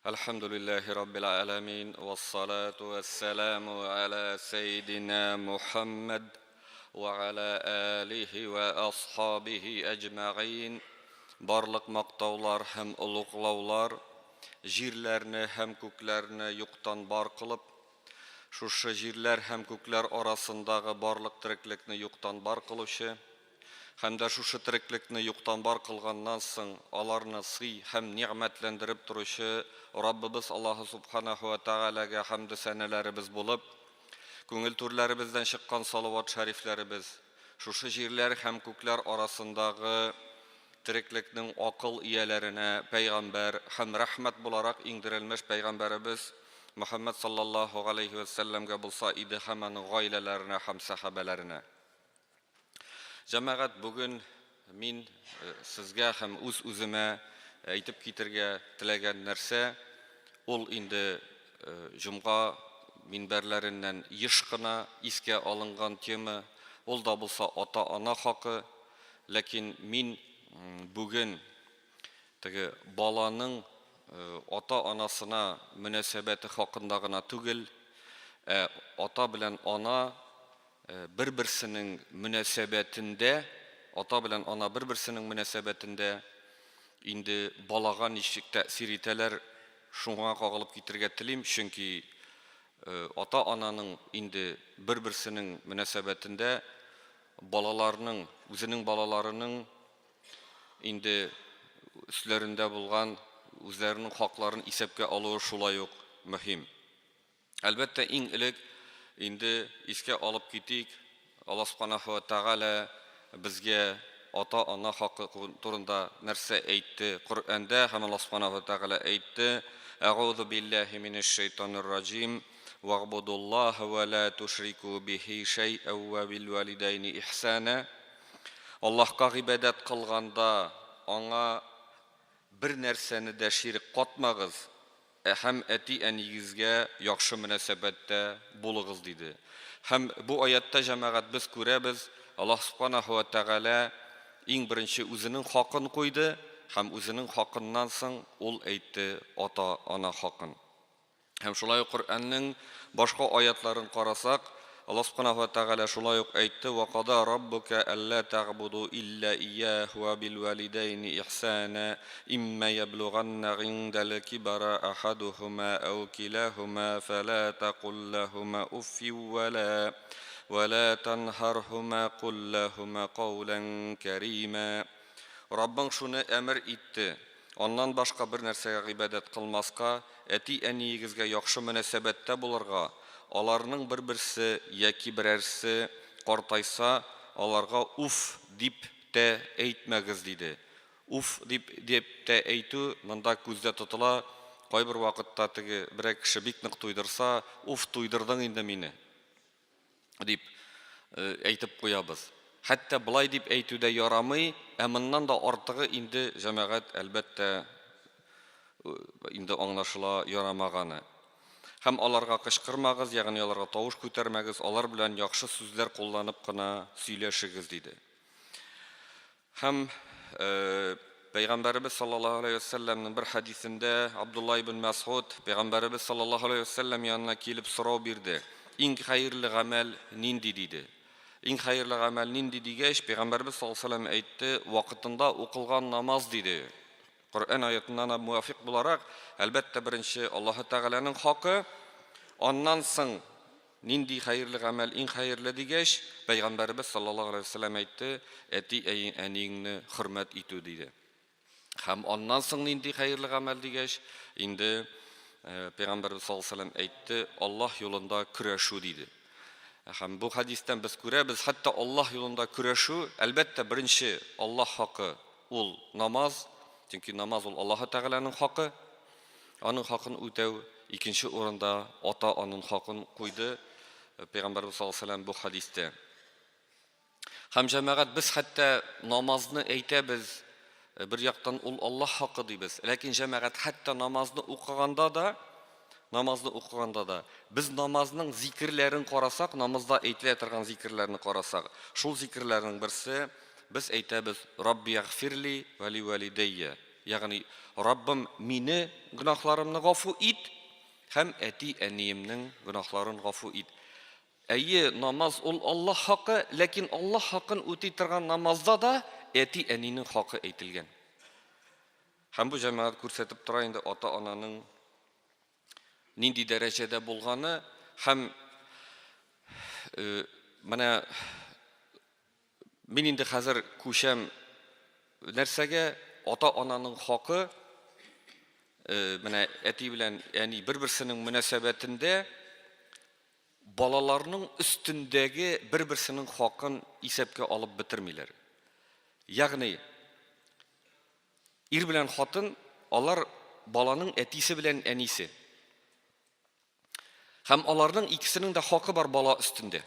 Әлхәмдүлилләһи раббил галәмин, вассалату вәссәламу галә сәйдинә Мухәммәд вә галә алихи вә асхабихи әҗмәгыйн. Барлык мактаулар һәм олуглаулар җирләрне һәм күкләрне юктан бар кылып, шушы җирләр һәм күкләр арасындагы барлык тереклекне юктан бар кылучы, Һәм дә шушы тереклекне юктан бар кылганнан соң, аларны сый һәм нигъмәтләндереп торучы Раббыбыз Аллаһы Субханәһү вә Тәгаләгә хәмде-сәнәләребез булып, күңел түрләребездән чыккан салават-шәрифләребез, шушы җирләр һәм күкләр арасындагы тереклекнең акыл ияләренә пәйгамбәр һәм рәхмәт буларак иңдерелмеш пәйгамбәребез Мөхәммәд саллаллаһу галәйһи вә сәлләмгә булса иде һәм аның гаиләләренә һәм сәхабәләренә. Җәмәгать, бүген мин сезгә һәм үз-үземә әйтеп китергә теләгән нәрсә, ул инде җомга минбәрләреннән еш кына искә алынган тема, ул да булса ата-ана хакы. Ләкин мин бүген теге баланың ата-анасына мөнәсәбәте хакында гына түгел, ә ата белән ана бер-берсенең мөнәсәбәтендә, ата белән ана бер-берсенең мөнәсәбәтендә инде балага ничек тәэсир итәләр, шуңа кагылып китергә телим, чөнки ата-ананың инде бер-берсенең мөнәсәбәтендә балаларның, үзенең балаларының инде өсләрендә булган үзләренең хакларын исәпкә алуы шулай ук мөһим. Әлбәттә, иң элек инде искә алып китик, Аллаһ Субханаһу ва Тәгалә безгә ата-ана хакы турында нәрсә әйтте Коръәндә һәм Аллаһ Субханаһу ва Тәгалә әйтте, Әгъузу биллаһи минәш шәйтанир раҗим, Вагъбудуллаһа ва ла тушрику бихи шәйән ва бил валидәйни ихсана. Аллаһка гыйбадәт кылганда аңа бер нәрсәне дә ширек катмагыз, Ә һәм әти-әниегезгә яхшы мөнәсәбәттә булыгыз, диде. Һәм бу аятьтә, җәмәгать, без күрәбез, Аллаһ Сүбхәнәһү вә Тәгалә иң беренче үзенең хакын куйды һәм үзенең хакыннан соң ул әйтте ата-ана хакын. Һәм шулай ук Коръәннең башка аятларын карасак, Аллаһ Субханаһу ва Тәгалә шулай ук әйтте, Ва када раббука әллә тәгъбуду илля ияһу ва бил валидәйни ихсана, имма яблуганна гиндәл кибара ахадухума әү киләһума фәлә тәкул ләһума уффи ва ла ва ла танһарһума кул ләһума каулән кәримә. Раббың шуны әмер итте, Аннан башка бер нәрсәгә гыйбадәт кылмаска, әти-әниегезгә яхшы мөнәсәбәттә булырга, аларның бер-берсе яки берәрсе картайса, аларга уф дип тә әйтмәгез, диде. Уф дип дип тә әйтү монда күздә тотыла, кайбер вакытта теге берәр кеше бик нык туйдырса, уф, туйдырдың инде мине. Дип әйтеп куябыз. Хәтта болай дип әйтү дә ярамый, ә моннан да артыгы инде, җәмәгать, әлбәттә, инде аңлашыла ярамаганы. Һәм аларга кычкырмагыз, ягъни аларга тавыш күтәрмәгез, алар белән яхшы сүзләр кулланып кына сөйләшегез, диде. Һәм Пәйгамбәребез саллаллаһу алейһи ва сәлләмнең бер хәдисендә Абдулла ибн Мәсгуд Пәйгамбәребез саллаллаһу алейһи ва сәлләм янына килеп сорау бирде. Иң хәерле гамәл нинди диде. Иң хәерле гамәл нинди дигәч, Пәйгамбәребез саллаллаһу алейһи ва сәлләм әйтте, вакытында укылган намаз диде. Коръән аятына муафик буларак, әлбәттә, беренче Аллаһы Тәгаләнең хакы, аннан соң Нинди хәерле гамәл иң хәерле дигәч, Пәйгамбәребез саллаллаһу галәйһи ва сәлләм әйтте, әти-әниеңне хөрмәт итү, диде. Һәм аннан соң нинди хәерле гамәл дигәч, инде Пәйгамбәребез саллаллаһу галәйһи ва сәлләм әйтте, Аллаһ юлында көрәшү, диде. Һәм бу хәдистән без күрәбез, хәтта Аллаһ юлында көрәшү, әлбәттә, беренче Аллаһ хакы ул намаз, чөнки намаз ул Аллаһы Тәгаләнең хакы. Аның хакын үтәү, икенче урында ата-анын хакын куйды Пәйгамбәрбез саллаллаһу алейһи ва сәлләм бу хәдистә. Һәм җәмәгать без хәтта намазны әйтәбез, бер яктан ул Аллаһ хакы дибез. Ләкин җәмәгать хәтта намазны укыганда да, намазны укыганда да, без намазның зикерләрен карасак, намазда әйтелә торган зикерләрне карасак, шул зикерләрнең берсе без әйтәбез Рабби ягъфирли ва ли валидәйя. Ягъни, Раббым, мине гөнаһларымны гафу ит һәм әти-әниемнең гөнаһларын гафу ит. Әйе, намаз ул Аллаһ хакы, ләкин Аллаһ хакын үти торган намазда да әти-әнинең хакы әйтелгән. Һәм бу җәмәгать күрсәтеп тора инде ата-ананың нинди дәрәҗәдә булганы һәм менә мин инде хәзер күчәм нәрсәгә, ата-ананың хакы, менә әти белән әни бер-берсенең мөнәсәбәтендә балаларның өстендәге бер-берсенең хакын исәпкә алып бетермиләр. Ягъни ир белән хатын, алар баланың әтисе белән әнисе. Һәм аларның икесенең дә хакы бар бала өстендә.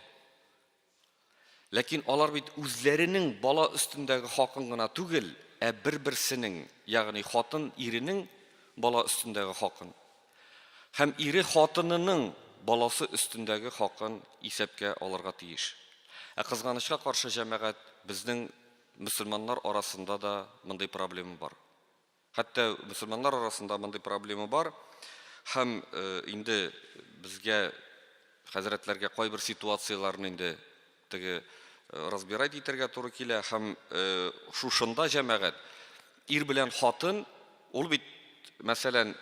Ләкин алар бит үзләренең бала өстендәге хакын гына түгел, ә бер-берсенең, ягъни хатын иренең бала өстендәге хакын һәм ире хатынының баласы өстендәге хакын исәпкә алырга тиеш. Ә кызганычка каршы, җәмәгать, безнең мөселманнар арасында да мондый проблема бар. Хәтта мөселманнар арасында мондый проблема бар. Һәм инде безгә, хәзрәтләргә кайбер ситуацияләрне инде теге разбирать итәргә туры килә. Һәм шушында, җәмәгать, ир белән хатын, ул бит, мәсәлән,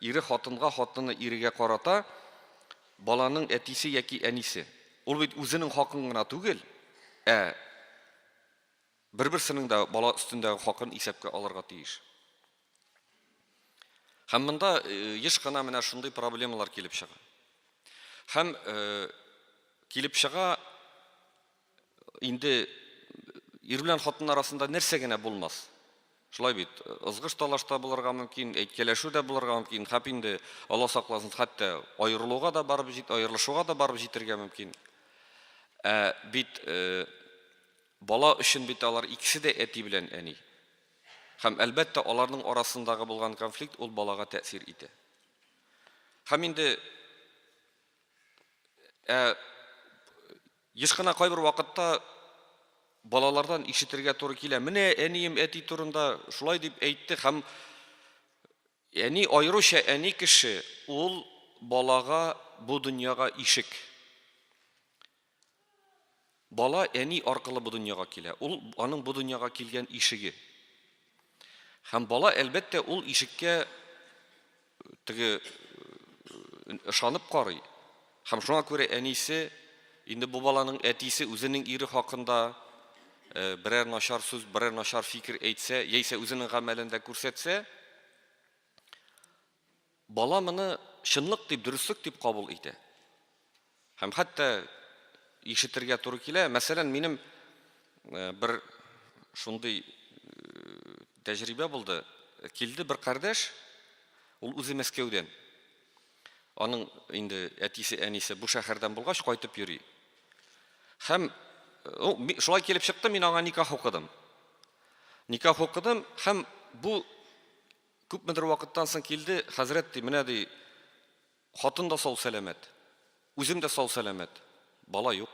ире хатынга, хатыны ирегә карата баланың әтисе яки әнисе. Ул бит үзенең хакын гына түгел, ә Бер-берсенең дә бала өстендәге хакын исәпкә алырга тиеш. Һәм монда еш кына менә шундый проблемалар килеп чыга. Һәм килеп чыга инде ир белән хатын арасында нәрсә генә булмас. Шулай бит, ызгыш талаш та булырга мөмкин, әйткәләшү дә булырга мөмкин, хәп инде, Алла сакласын, хәтта аерылуга да барып җит, аерылышуга да барып җитергә мөмкин. Ә бит Бала өчен бит алар икесе дә әти белән әни. Һәм, әлбәттә, аларның арасындагы булган конфликт ул балага тәэсир итә. Һәм инде ә еш кына кайбер вакытта балалардан ишетергә туры килә. Менә әнием әти турында шулай дип әйтте һәм әни, аеруча әни кеше, ул балага бу дөньяга ишек. Бала әни аркылы бу дөньяга килә. Ул аның бу дөньяга килгән ишеге. Һәм бала, әлбәттә, ул ишеккә теге ышанып карый. Һәм шуңа күрә әнисе инде бу баланың әтисе үзенең ире хакында берәр начар сүз, берәр начар фикер әйтсә, яисә үзенең гамәлендә күрсәтсә, бала моны чынлык дип, дөреслек дип кабул итә. Һәм хәтта ишетергә туры килә. Мәсәлән, минем бер шундый тәҗрибә булды. Килде бер кардәш, ул үзе Мәскәүдән. Аның инде әтисе, әнисе бу шәһәрдән булгач, кайтып йөри. Һәм шулай килеп чыкты, мин аңа никах укыдым. Никах укыдым һәм бу күпмедер вакыттан соң килде, хәзрәт ди, менә ди, хатын да сау-сәламәт, үзем дә сау-сәламәт, бала юк.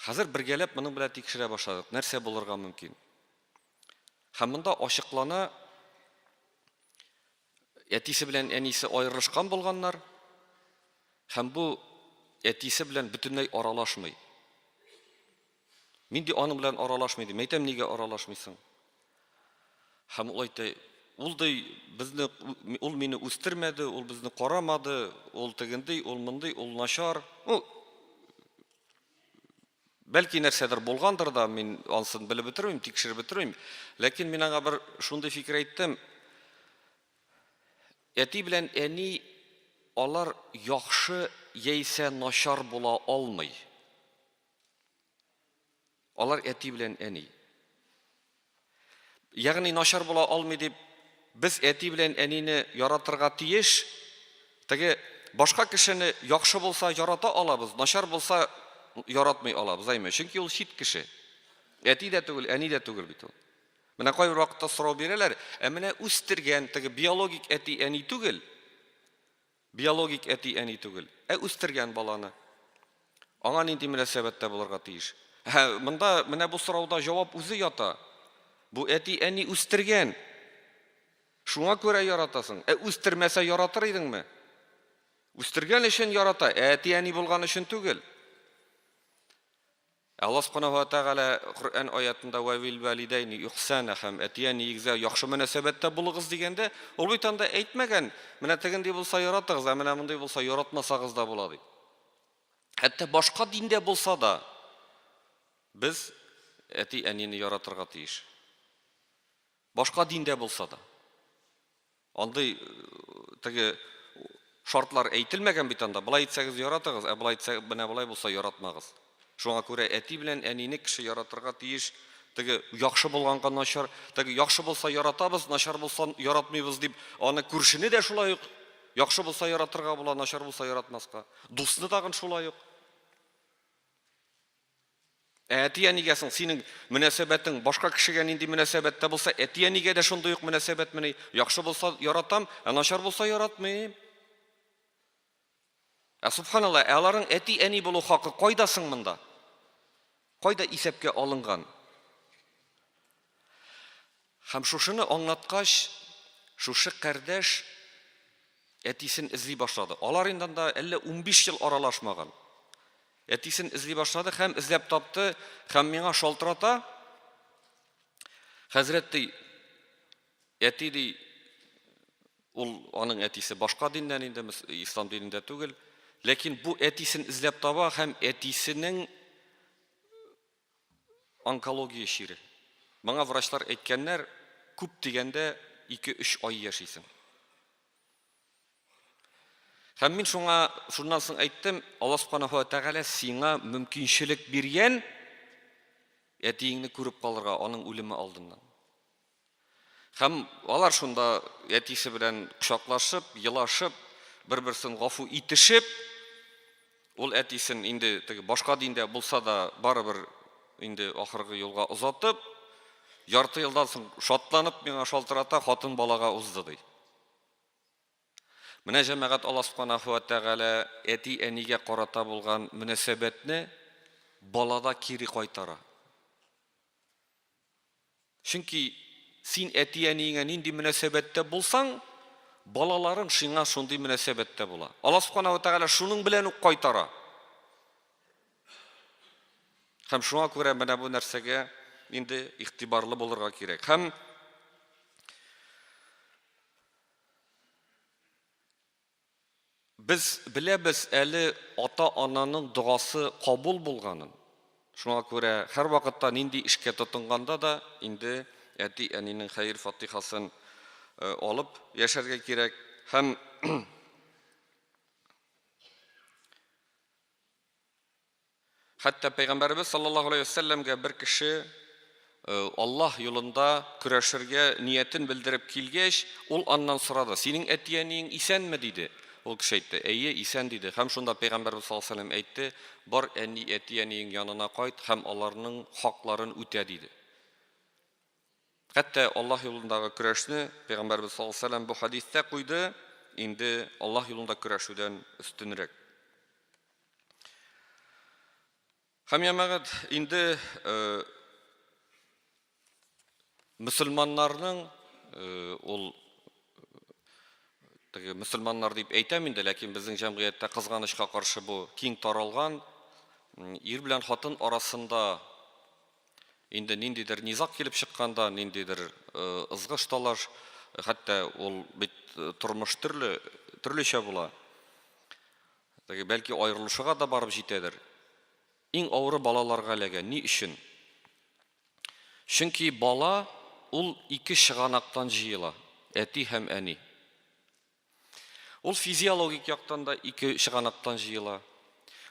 Хәзер бергәләп моның белән тикшерә башладык, нәрсә булырга мөмкин. Һәм монда ачыклана, әтисе белән әнисе аерылышкан булганнар, һәм бу әтисе белән бөтенләй аралашмый. Мин ди аның белән аралашмый дим. Әйтәм, нигә аралашмыйсың? Һәм ул әйтә, ул ди безне ул мине үстермәде, ул безне карамады, ул тегенди, ул мондый, ул начар. Ну, бәлки нәрсәдер булгандыр да, мин ансын белеп бетермим, тикшереп бетермим. Ләкин мин аңа бер шундый фикер әйттем. Әти белән әни алар яхшы яисә начар була алмый. Алар әти белән әни. Ягъни начар була алмый дип, без әти белән әнине яратырга тиеш. Теге башка кешене яхшы булса ярата алабыз, начар булса яратмый алабыз, әйме? Чөнки ул чит кеше. Әти дә түгел, әни дә түгел бит ул. Менә кайбер вакытта сорау бирәләр, ә менә үстергән теге биологик әти-әни түгел, Биологик әти-әни түгел, ә үстергән баланы. Аңа нинди мөнәсәбәттә булырга тиеш? Ә монда менә бу сорауда җавап үзе ята. Бу әти-әни үстергән. Шуңа күрә яратасың. Ә үстермәсә яратыр идеңме? Үстергән өчен ярата, ә әти-әни булган өчен түгел. Ә Аллаһ Субханаһу ва Тәгалә Коръән аятында вә бил валидәйни ихсана һәм әти-әниегезгә яхшы мөнәсәбәттә булыгыз дигәндә, ул бит анда әйтмәгән, менә тегенди булса яратыгыз, ә менә мондый булса яратмасагыз да була дип. Хәтта башка диндә булса да, без әти-әнине яратырга тиеш. Башка диндә булса да. Андый теге шартлар әйтелмәгән бит анда. Болай итсәгез яратыгыз, ә болай итсә, менә болай булса яратмагыз. Шуңа күрә әти белән әнине кеше яратырга тиеш. Теге яхшы булганга начар, теге яхшы булса яратабыз, начар булса яратмыйбыз дип, аны күршене дә шулай ук яхшы булса яратырга була, начар булса яратмаска. Дусны тагын шулай ук. Ә әти-әнигә соң синең мөнәсәбәтең башка кешегә нинди мөнәсәбәттә булса, әти-әнигә дә шундый ук мөнәсәбәтмени? Яхшы булса яратам, ә начар булса яратмыйм. Ә субханалла, ә аларның әти-әни булу хакы кайда соң монда? Кайда исәпкә алынган? Һәм шушыны аңлаткач, шушы кардәш әтисен эзли башлады. Алар инде анда әллә 15 ел аралашмаган. Әтисен эзли башлады һәм эзләп тапты һәм миңа шалтырата. Хәзрәт ди, әти ди, ул аның әтисе башка диннән инде, ислам динендә түгел. Ләкин бу әтисен эзләп таба һәм әтисенең Онкология чире. Моңа врачлар әйткәннәр, күп дигәндә 2-3 ай яшисең. Һәм мин шуңа шуннан соң әйттем, Алла Субханаһу ва Тәгалә сиңа мөмкинчелек биргән әтиеңне күреп калырга аның үлеме алдыннан. Һәм алар шунда әтисе белән кочаклашып, елашып, бер-берсен гафу итешеп, ул әтисен инде теге башка диндә булса да, барыбер инде ахыргы юлга озатып, ярты елдан соң шатланып миңа шалтырата, хатын балага узды ди. Менә җәмәгать Алла Субханаһу ва Тәгалә әти-әнигә карата булган мөнәсәбәтне балада кире кайтара. Чөнки син әти-әниеңә нинди мөнәсәбәттә булсаң, балаларың сиңа шундый мөнәсәбәттә була. Алла Субханаһу ва Тәгалә шуның белән үк кайтара. Һәм шуңа күрә менә бу нәрсәгә инде игътибарлы булырга кирәк. Һәм Без беләбез әле ата-ананың догасы кабул булганын. Шуңа күрә һәрвакытта нинди эшкә тотынганда да инде әти-әнинең хәер-фатихасын алып яшәргә кирәк. Һәм Хәтта Пәйгамбәребез саллаллаһу алейһи вәсәлләмгә бер кеше Аллаһ юлында көрәшергә ниятен белдереп килгәч, ул аннан сорады, Синең әти-әниең исәнме? диде. Ул кеше әйтте, Әйе, исән, диде. Һәм шунда Пәйгамбәребез саллаллаһу алейһи вәсәлләм әйтте, Бар, әни, әти-әниең янына кайт һәм аларның хакларын үтә, диде. Хәтта Аллаһ юлындагы көрәшне Пәйгамбәребез саллаллаһу алейһи вәсәлләм бу хәдистә куйды, инде Аллаһ юлында көрәшүдән өстенрәк. Һәм җәмәгать, инде мөселманнарның ул теге мөселманнар дип әйтәм инде, ләкин безнең җәмгыятьтә кызганычка каршы бу киң таралган ир белән хатын арасында инде ниндидер низаг килеп чыкканда, ниндидер ызгыш талаш, хәтта ул бит тормыш төрле төрлечә була. Теге бәлки аерылышуга да барып җитәдер. Иң авыры балаларга эләгә. Ни өчен? Чөнки бала ул ике чыганактан җыела, әти һәм әни. Ул физиологик яктан да ике чыганактан җыела.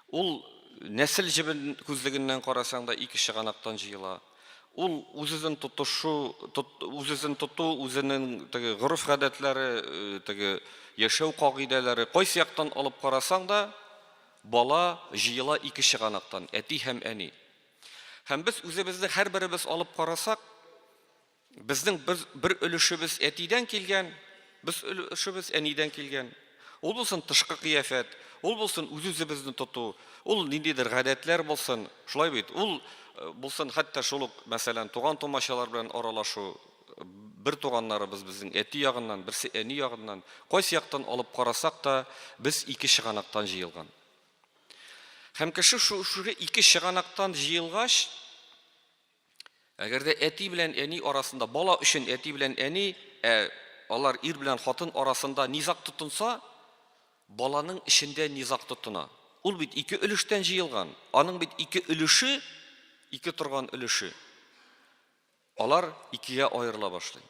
Ул нәсел җебен күзлегеннән карасаң да ике чыганактан җыела. Ул үз-үзен тотышу, үз-үзен тоту, үзенең теге гореф-гадәтләре, теге яшәү кагыйдәләре, кайсы яктан алып карасаң да, бала җыела ике чыганактан, әти һәм әни. Һәм без үзебезне һәрберебез алып карасак, Безнең бер, бер өлешебез әтидән килгән, без өлешебез әнидән килгән. Ул булсын тышкы кыяфәт, ул булсын үз-үзебезне тоту, ул ниндидер гадәтләр булсын, шулай бит. Ул булсын хәтта шул ук, мәсәлән, туган-тумачалар белән аралашу, бер туганнарыбыз безнең әти ягыннан, берсе әни ягыннан, кайсы яктан алып карасак та, без ике чыганактан җыелган. Һәм кеше шушы ике чыганактан җыелгач, әгәр дә әти белән әни арасында, бала өчен әти белән әни, ә алар ир белән хатын арасында низаг тотынса, баланың эчендә низаг тотына. Ул бит ике өлештән җыелган. Аның бит ике өлеше, ике торган өлеше. Алар икегә аерыла башлый.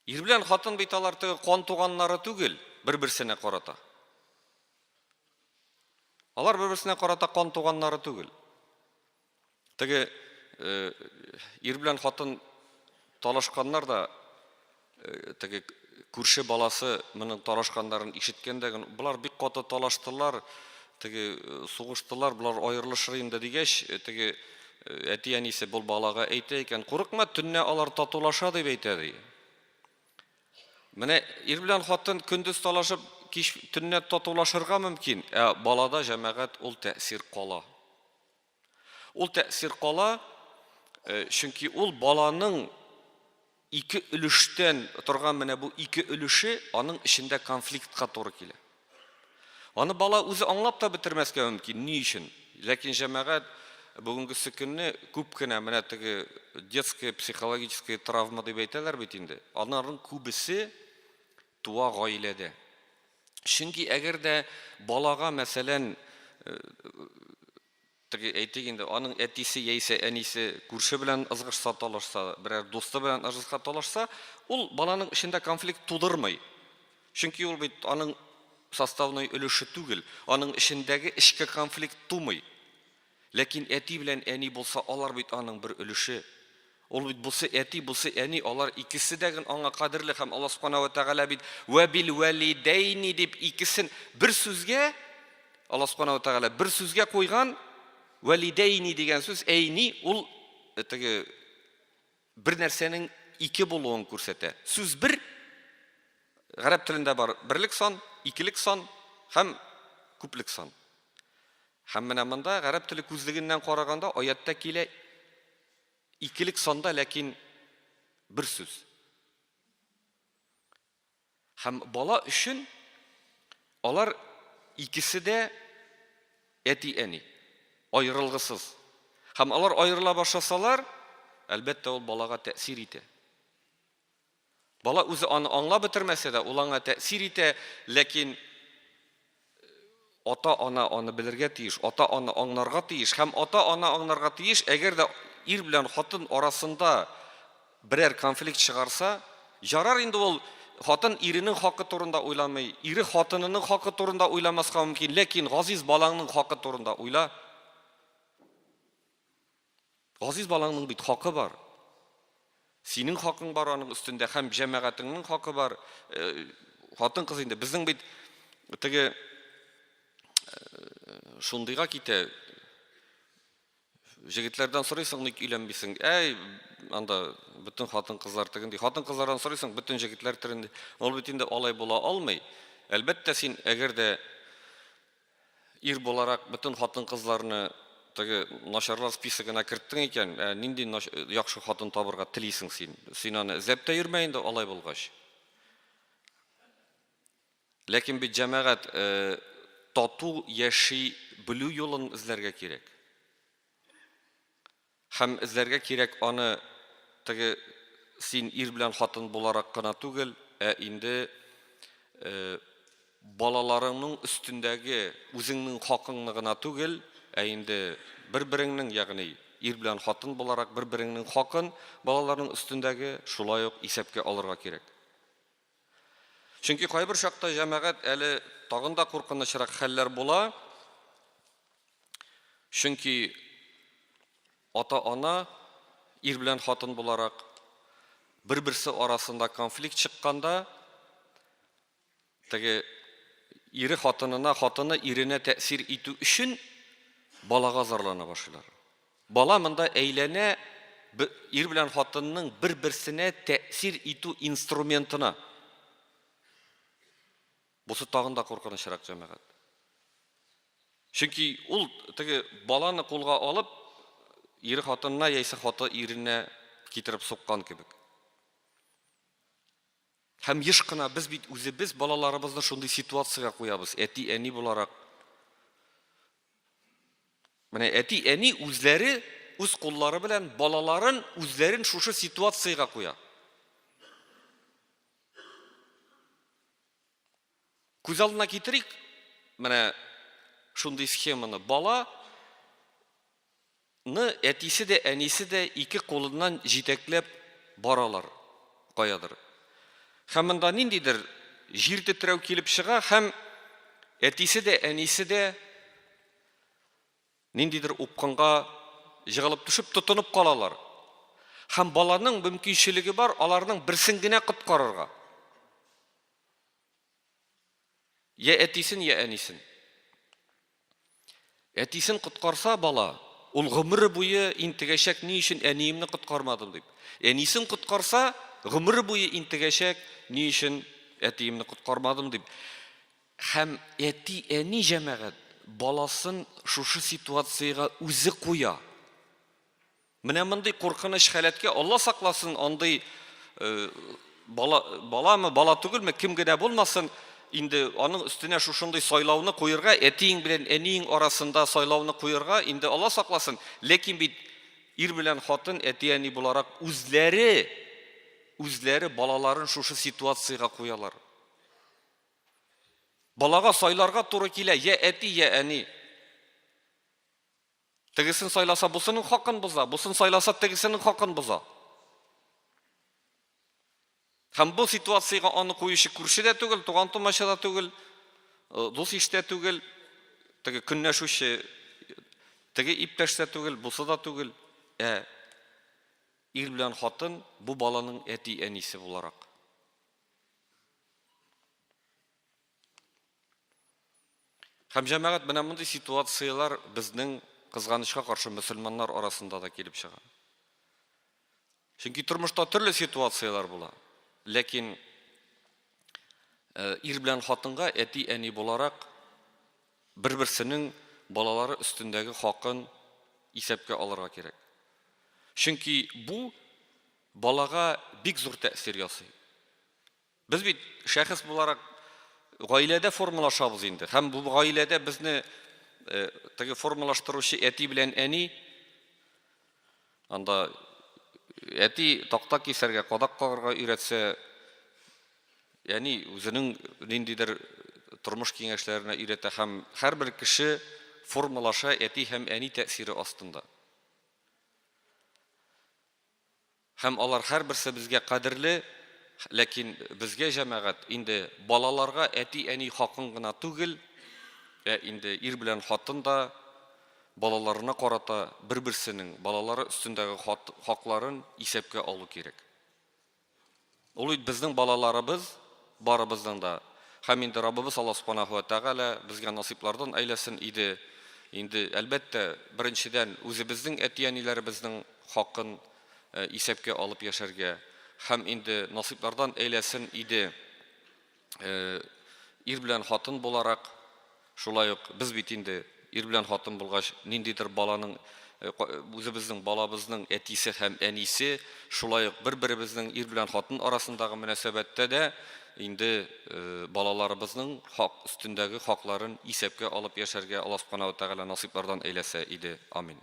Ир белән хатын бит алар теге кан туганнары түгел, бер-берсенә карата. Алар бер-берсенә карата кан туганнары түгел. Теге э, ир белән хатын талашканнар да, э, теге күрше баласы моның талашканнарын ишеткән дә, болар бик каты талаштылар, теге э, сугыштылар, болар аерылышыр инде дигәч, теге әти-әнисе бу балага әйтә икән, курыкма, төнлә алар татулаша дип әйтә ди. Менә ир белән хатын көндез талашып, кич төнлә татулашырга мөмкин, ә балада җәмәгать ул тәэсир кала. Ул тәэсир кала, чөнки ул баланың ике өлештән торган менә бу ике өлеше аның эчендә конфликтка туры килә. Аны бала үзе аңлап та бетермәскә мөмкин, ни өчен? Ләкин җәмәгать бүгенгесе көнне күп кенә менә теге детская психологическая травма дип әйтәләр бит инде. Аларның күбесе туа гаиләдә. Чөнки әгәр дә балага, мәсәлән, Теге, әйтик инде, аның әтисе яисә әнисе күрше белән ызгышса, талашса, берәр дусты белән ызгышса, талашса, ул баланың эчендә конфликт тудырмый. Чөнки ул бит аның составной өлеше түгел, аның эчендәге эчке конфликт тумый. Ләкин әти белән әни булса, алар бит аның бер өлеше. Ул бит бусы әти, бусы әни, алар икесе дә ген аңа кадерле һәм Аллаһ Субхана ва Тәгалә бит вә бил вәлидәйни дип икесен бер сүзгә Аллаһ Субхана ва Тәгалә бер сүзгә куйган вәлидәйни дигән сүз әйни ул э, теге бер нәрсәнең ике булуын күрсәтә. Сүз бер гарәп телендә бар берлек сан, икелек сан һәм күплек сан. Һәм менә монда гарәп теле күзлегеннән караганда аятта килә Икелек санда, ләкин бер сүз. Һәм бала өчен алар икесе дә әти-әни, аерылгысыз. Һәм алар аерыла башласалар, әлбәттә, ул балага тәэсир итә. Бала үзе аны аңлап бетермәсә дә, ул аңа тәэсир итә, ләкин ата-ана аны белергә тиеш, ата-ана аңларга тиеш һәм ата-ана аңларга тиеш, әгәр дә ир белән хатын арасында берәр конфликт чыгарса, ярар инде ул хатын иренең хакы турында уйламый, ире хатынының хакы турында уйламаска мөмкин, ләкин газиз балаңның хакы турында уйла. Газиз балаңның бит хакы бар. Синең хакың бар аның өстендә һәм җәмәгатеңнең хакы бар. Э, хатын-кыз инде безнең бит теге э, шундыйга китә. Җегетләрдән сорыйсың, ник өйләнмисең? Әй, анда бөтен хатын-кызлар тегенди. Хатын-кызлардан сорыйсың, бөтен җегетләр тегенди. Ул бит инде алай була алмый. Әлбәттә, син әгәр дә Ир буларак бөтен хатын-кызларны теге начарлар списогына керттең икән, ә нинди яхшы хатын табырга телисең син? Син аны эзләп тә йөрмә инде алай булгач. Ләкин бит җәмәгать э, тату яши белү юлын эзләргә кирәк. Һәм эзләргә кирәк аны теге син ир белән хатын буларак кына түгел, ә инде э, балаларыңның өстендәге үзеңнең хакыңны гына түгел, ә инде бер-береңнең, ягъни ир белән хатын буларак бер-береңнең хакын балаларның өстендәге шулай ук исәпкә алырга кирәк. Чөнки кайбер чакта җәмәгать әле тагын да куркынычрак хәлләр була. Чөнки ата-ана ир белән хатын буларак бер-берсе арасында конфликт чыкканда теге ире хатынына, хатыны иренә тәэсир итү өчен балага зарлана башлыйлар. Бала монда әйләнә ир белән хатынның бер-берсенә тәэсир итү инструментына. Бусы тагын да куркынычрак, җәмәгать. Чөнки ул теге баланы кулга алып, ире хатынына яисә хаты иренә китереп суккан кебек. Һәм еш кына без бит үзебез балаларыбызны шундый ситуациягә куябыз, әти-әни буларак. Менә әти-әни үзләре үз куллары белән балаларын үзләрен шушы ситуациягә куя. Күз алдына китерик, менә шундый схеманы. Бала ны әтисе дә, әнисе дә ике кулыннан җитәкләп баралар каядыр. Һәм монда ниндидер җир тетрәү килеп чыга һәм әтисе дә, әнисе дә ниндидер упкынга җыгылып төшеп тотынып калалар. Һәм баланың мөмкинчелеге бар аларның берсен генә коткарырга. Я әтисен, я әнисен. Әтисен коткарса бала, ул гомере буе интегәчәк, ни өчен әниемне коткармадым дип. Әнисен коткарса, гомере буе интегәчәк, ни өчен әтиемне коткармадым дип. Һәм әти-әни җәмәгать баласын шушы ситуациягә үзе куя. Менә мондый куркыныч халәткә, Алла сакласын, андый бала, баламы, бала түгелме, кем генә булмасын, инде аның өстенә шушындый сайлауны куерга, әтиең белән әниең арасында сайлауны куерга, инде Алла сакласын. Ләкин бит ир белән хатын әти-әни буларак үзләре, үзләре балаларын шушы ситуациягә куялар. Балага сайларга туры килә, я әти, я әни. Тегесен сайласа, бусының хакын боза, бусын сайласа, тегесенең хакын боза. Һәм бу ситуациягә аны куючы күрше дә түгел, туган тумача да түгел, э, дус иш тә түгел, теге көнләшүче теге иптәш тә түгел, бусы да түгел, ә ир белән хатын бу баланың әти-әнисе буларак. Һәм җәмәгать менә мондый ситуацияләр безнең кызганычка каршы мөселманнар арасында да килеп чыга. Чөнки тормышта төрле ситуацияләр була. Ләкин э, ир белән хатынга әти-әни буларак бер-берсенең балалары өстендәге хакын исәпкә алырга кирәк. Чөнки бу балага бик зур тәэсир ясый. Без бит шәхес буларак гаиләдә формалашабыз инде. Һәм бу гаиләдә безне э, теге формалаштыручы әти белән әни анда әти такта кисәргә, кадак кагарга өйрәтсә, әни үзенең ниндидер тормыш киңәшләренә өйрәтә һәм һәрбер кеше формалаша әти һәм әни тәэсире астында. Һәм алар һәрберсе безгә кадерле, ләкин безгә, җәмәгать, инде балаларга әти-әни хакын гына түгел, ә инде ир белән хатын да балаларына карата бер-берсенең балалары өстендәге хакларын исәпкә алу кирәк. Ул бит безнең балаларыбыз, барыбызның да. Һәм инде Раббыбыз Аллаһ Субханаһу ва Тәгалә безгә насыйплардан әйләсен иде. Инде, әлбәттә, беренчедән, үзебезнең әти-әниләребезнең хакын исәпкә алып яшәргә. Һәм инде насыйплардан әйләсен иде, ир белән хатын буларак, шулай ук без бит инде ир белән хатын булгач, ниндидер баланың, үзебезнең балабызның әтисе һәм әнисе, шулай ук бер-беребезнең ир белән хатын арасындагы мөнәсәбәттә дә инде балаларыбызның хак өстендәге хакларын исәпкә алып яшәргә Аллаһ Субхана ва Тәгалә насыйплардан әйләсә иде. Амин.